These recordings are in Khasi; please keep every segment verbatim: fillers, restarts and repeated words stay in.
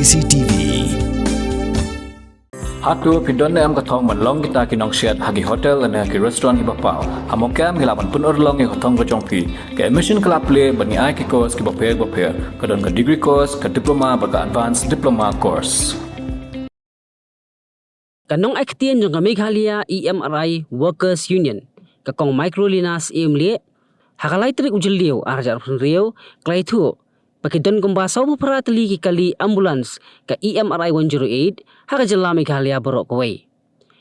C T V. Hato phi don ne em ka thong ban long kita ki nongsiat ha ki hotel lane ha ki restaurant kiba paw? Ha Mawkyrwat ngi lah ban pynurlong ïa ka thong ka jong phi. Ka admission ka la plie bad ngi ai ki course kiba pher ba pher. Ka don ka degree course, ka diploma bad ka advanced diploma course. Ka nongai ktien jong ka Meghalaya E M R I Workers Union, ka Kong Microlina Syiemlieh, ha ka lai tarik u Jylliew ar hajar arphew hynriew, ka la ïathuh ba ki don kumba sawphew phra tylli ki kali ambulance ka E M R I one zero eight ha ka jylla Meghalaya baroh kawei.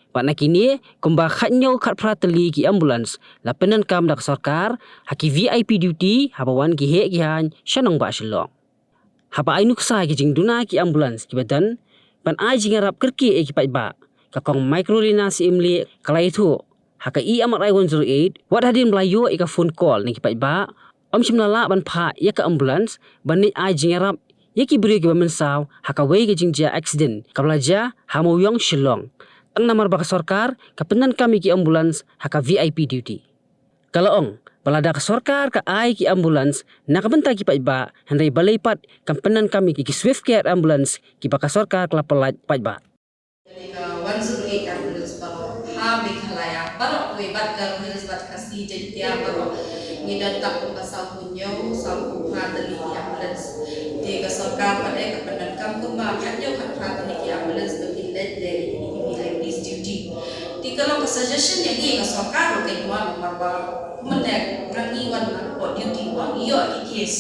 Bad na kine kumba khathynñiew khatphra tylli ki ambulance la pyndonkam da ka sorkar ha ki V I P duty haba wan ki heh ki haiñ sha nongbah Shillong. Haba ai nuksa ïa ki jingduna ki ambulance kiba don ban ai jingïarap kyrkieh ïa ki paidbah, ka Kong Microlina Syiemlieh ka la ïathuh, ha ka E M R I one zero eight, wat hadien ba la ïoh ïa ka phone call na ki paidbah, ym shym la lah ban phah ïa ka ambulance ban leit ai jingïarap ïa ki briew kiba mynsaw ha kawei ka jingjia accident kaba la jia ha Mawiong Shillong, tang namar ba ka sorkar ka pyndonkam ïa ki ambulance ha ka V I P duty. Ka la ong ba lada ka sorkar ka ai ki ambulance na ka bynta ki paidbah, hynrei balei pat kam pyndonkam ïa ki Swift Care ambulance kiba ka sorkar ka la pyllait paidbah. Ka one zero eight ambulance baroh ha Meghalaya baroh, kawei bad Garo Hills bad Khasi Jaintia baroh, ngi don tang kumba sawphew hynñiew, sawphew phra tylli ki ambulance. Te ka sorkar pat ka pyndonkam kumba khathynñiew khatphra tylli ki ambulance ba kin leit leh ïa ki V I Ps duty. Te ka long ka suggestion ïa ngi ka sorkar ruh, ka ïa namar ba mynne ngi wan hapoh duty, wan ïoh ki case.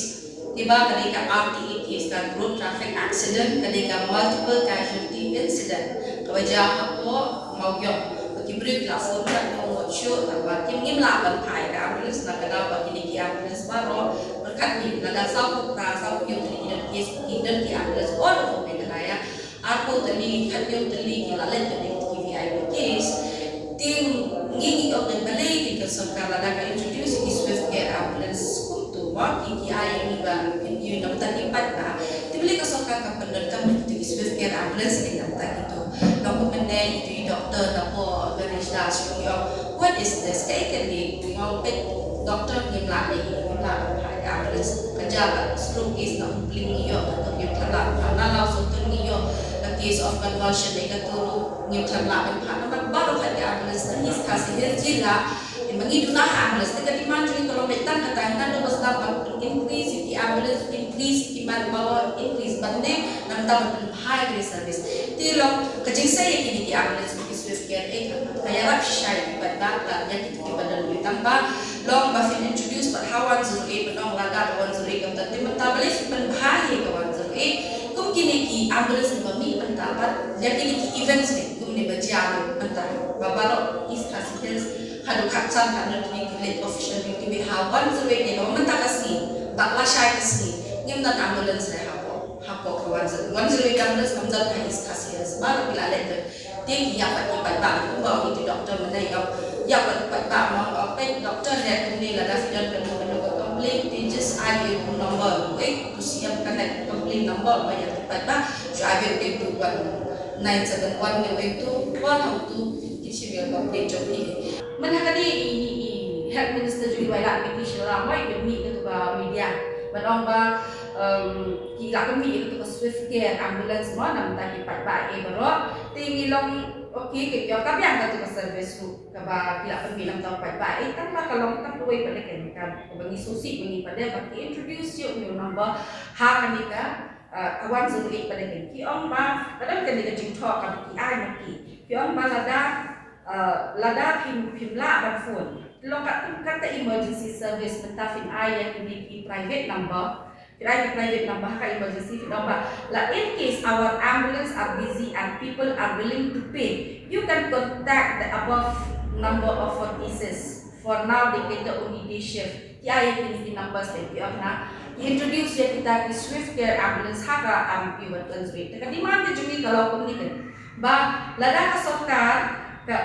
Te ba ka dei ka R T A case, ka road traffic accident, ka dei ka multiple casualty incident kaba jia hapoh Mawiong. Ba ki briew ki la phone kat, ngi ong wat shuh, tang ba kim, ngim lah ban phah ïa ka ambulance na ka daw ba kine ki ambulance baroh, pyrkhat ngi, lada sawphew phra, sawphew hynñiew tylli ki don case, ki don ki ambulance all over Meghalaya. Arphew tylli, khathynñiew tylli ki la leit lane ki V I P case. Te ngi ngi ong, balei ki ka sorkar lada ka introduce ki Swift Care ambulance kumto, mo, ki ki ai ïa ngi ba kin ïoh na bynta ki paidbah. Te balei ka sorkar ka pyndonkam ïa kito ki Swift Care ambulance ïa ngi na bynta kito? Ba kum mynne ito i doctor na poh Ganesh Das shu ïoh, what is this? Kaei kane? Ngi ong peit doctor ngim lah leh, ngim lah ban phah ïa ka ambulance. Ka jia bad stroke case na Umling ngi ïoh, ka tun ngim than lah ban phah, na Lawsonton ngi ïoh ka case of convulsion, eh, ka tu ruh ngim than lah ban phah. Namar baroh khat ki ambulance na East Khasi Hills jylla, eh, ma ngi duna ha ambulance, te ka demand jong ngi ka long beit tang kata, hynda ba sdang ban increase ki ambulance, increase ki manpower, increase ban ne, namar ban pynbha ïa ki service. Te long ka jingsei ïa kine ki ambulance, ki Swift Care, eh, ka, ka ïarap shisha ïa ki paidbah, ïa ki, ki paidbah, tang ba long ba phin introduce pat ha one zero eight, ban ong lada ka one zero eight kam don, te mynta balei phin pynbha ïa ka one zero eight? Kum kine ki ambulance ba mih mynta pat ïa kine ki events ne, kumne ba jia mynta, ba baroh East Khasi Hills haduh Khatsan, haduh kine ki leit official duty, te ha one zero eight ne, ba mynta ka sngi bad lashai ka sngi ngim don ambulance ne hapoh, hapoh ka one zero eight. One zero eight ambulance kam don ha East Khasi Hills, baroh ki la leit. Te ki ïap pat ki paidbah, kumba ong ïa ki doctor mynne, ïap pat ki paidbah, ong, ong, peit doctor, leh kumne, lada phi don kano kano ka complaint, te just ai ïa u number, eh, u C M Connect complaint number ba ïa ki paidbah, shu ai beit ïa u one nine seven one ne, ïa u, por hangtu kin shim ïa ka complaint jong phi. Mynta ka dei i, i, i Health Minister jong ngi, i Wailadmiki Shylla, mo, i pynmih ïa katu ka media ban ong ba, em, ki la pynmih ïa katu ka Swift Care ambulance, mo, na bynta ki paidbah, eh, baroh. Te ngi long, okay, ka, ka biang katu ka service ruh kaba ki la pynmih na bynta u paidbah, eh, tang ba ka long tang kawei pat de, kan, kaba ngi sngewsih ba ngi pat de, ba ki introduce ïa u number ha kane ka, eh, ka one zero eight pat de, kan. Ki ong ba ka don kane ka jingthoh kaba ki ai ma ki. Ki ong ba lada, eh, lada phim, phim lah ban phone, long katkum kata emergency service, mynta phin ai ïa kine ki private number. Phi ai ki private number ha ka emergency, phi ong ba, la, in case our ambulance are busy and people are willing to pay, you can contact the above number of forty-six. For now, they cater only day shift. Ki ai ïa kine ki numbers te, ki ong na, ki introduce ïa kita ki Swift Care ambulance ha ka, um, emergency. Te ka demand ka jong ngi ka long kumne, kan, ba lada ka sorkar ka,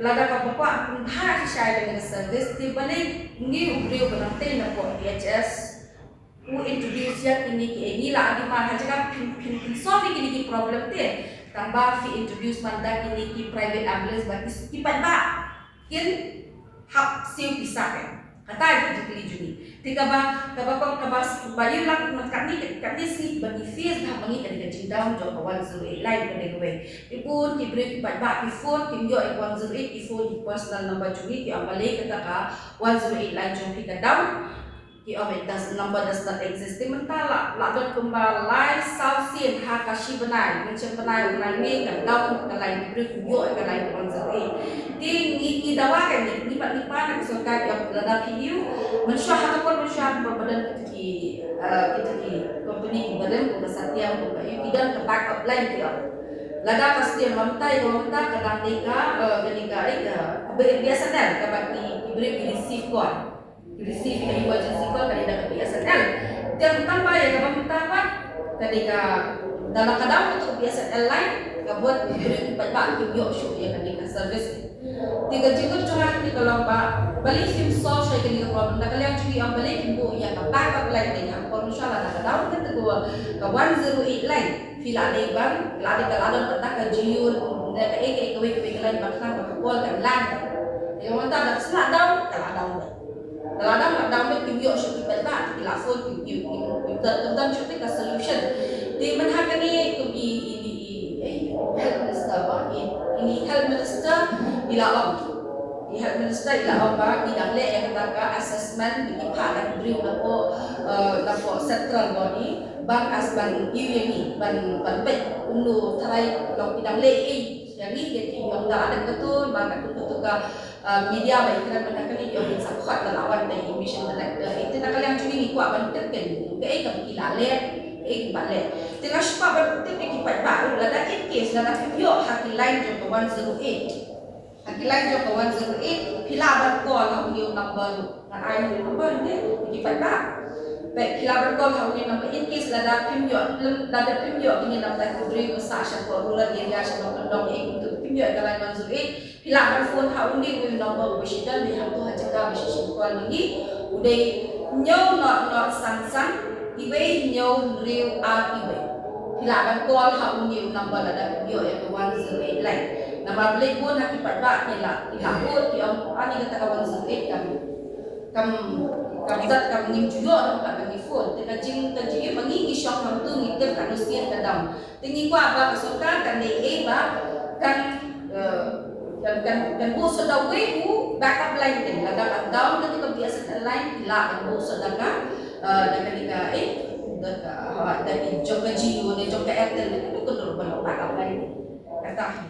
lada ka ba kwah pynbha shisha ïa kane ka service, te balei ngi u briew ba nang tei na poh P H S u introduce ïa kine ki, eh, ngi la demand ha jaka phin, phin, phin solve ïa kine ki problem te, tang ba phi introduce man da kine ki private ambulance ba ki, ki paidbah kin hap siew pisa, kan. Kata ka jingkylli jong ngi. Te kaba, kaba kong, kaba, ba ïa lak, man katne, katne sngi ba ngi face bha ma ngi ka dei ka jingdown jong ka one zero eight line ka dei kawei. Ki bun ki briew ki paidbah ki phone, kim ïoh ïa ka one zero eight, ki phone ïa ka personal number jong ngi, ki ong balei kata ka one zero eight line jong phi ka down. Ki ong it does, number does not exist. Te mynta la, la don kumba lai saw sien ha ka shi bnai, mynshem bnai, bnai May, ka down ka line, ki briew kim ïoh ïa ka line ka one zero eight. Te ngi, ngi dawa ka ngi, ngi pat ngi pan ka sorkar ïa lada phi ïoh. Mynshuwa ha ka por mynshuwa ha ka por ba don kita ki, eh, kita ki company kiba rem kum ka Satyam kum ka ïoh ki don ka backup line ki ong. Lada ka Satyam ba mynta ïa ka mynta ka dang dei ka, eh, ka dei ka, eh, ka B-, BSNL kaba ki, ki briew ki receive call. Ki receive ka emergency call ka dei da ka BSNL. Te tang ba ïa kaba mynta pat ka dei ka, da la ka down kato ka BSNL line, ka bun ki briew ki paidbah kim ïoh shuh ïa kane ka service. Te ka jingkylli jong nga kane ka long ba balei phim solve shuwa ïa kane ka problem, da ka liang jong ngi ong balei phim buh ïa ka backup line, te ha ka por mynshuwa lada ka down kato ka one zero eight line, phi lah dei ban, lah dei ka, lah don kata ka jingïaid, da kaei kaei kawei kawei ka line ba khnang ba ka call kan lang. Te mynta da ka shu lah down, ka lah down. Ka lah down, lah down beit, kim ïoh shuh ki paidbah, ki lah phone, kim, kim, kim, kim don, kim don shuh ka solution. Te mynta kane kum i, i, i, i, i health minister ba, i, i health minister i la ong. I health minister i la ong ba i dang leh ïa kata ka assessment, i phah da ki briew napoh, eh, napoh central body, ban as ban ïoh ïa ngi, ban, ban peit kumno tharai long i dang leh ei ïa ngi, ïa ki ong da dep katto, ba katto katto ka, eh, media ba i kren mynta kane ïoh ngi sa khot da la wan da i mission director. Te na ka liang jong ngi ngi kwah ban tip kein kaei kaba ki la leh, kaei kiba leh. Te nga shu kwah ban tip ïa ki paidbah ruh lada in case lada phi ïoh ha ki line jong ka one zero eight. Ha ki line jong ka one zero eight, phi lah ban call ha une u number ruh. Ngan ai une u number ne, ki paidbah. Phi lah ban call ha une u number in case lada phim ïoh, lada phim ïoh kine na bynta ki briew ba sah shapoh rural area, shapoh kyndong, eh, kumta phim ïoh ka line one zero eight. Phi lah ban phone ha une u number uba shu don dei hangto ha jaka ba shu shu call ma ngi. U dei hynñiew nod nod san san, iwei hynñiew hynriew ar iwei. Phi lah ban call ha une u number lada phi ïoh ïa ka one zero eight line. Namar balei bun na ki paidbah ki la, ki la bud ki ong ani kata ka one zero eight kam, kam, kam dat kam ngim ju ïoh ruh ka ngi phone. Te ka jing, ka jing ma ngi ngi shong hangto ngi tip ka nusien ka dam. Te ngi kwah ba ka sorkar kan dei ei ba kan, eh, kan, kan, kan buh shuh da wei u backup line te. Lada ka down kata ka BSNL line, ki lah kan buh shuh da ka, eh, da ka, da ka, eh, da ka, ha, da ka jong ka Jio ne jong ka Airtel ne, ka dei ka dur ban backup line. Kata hi.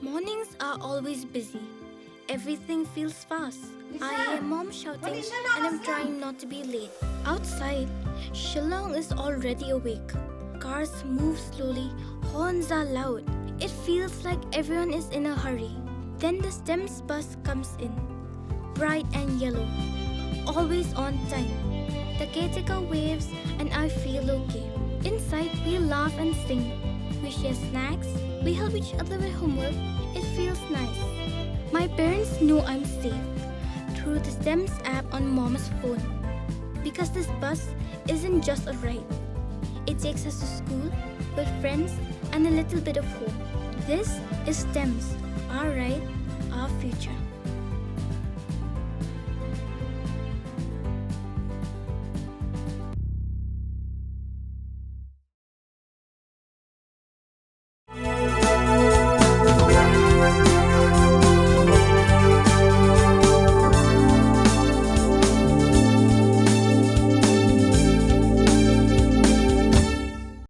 Mornings are always busy. Everything feels fast. I hear mom shouting and I'm trying not to be late. Outside, Shillong is already awake. Cars move slowly, horns are loud. It feels like everyone is in a hurry. Then the STEMS bus comes in, bright and yellow, always on time. The caretaker waves and I feel okay. Inside, we laugh and sing. We share snacks, we help each other with homework. It feels nice. My parents know I'm safe through the STEMS app on mom's phone. Because this bus isn't just a ride, it takes us to school, with friends, and a little bit of home. This is STEMS, our ride, our future.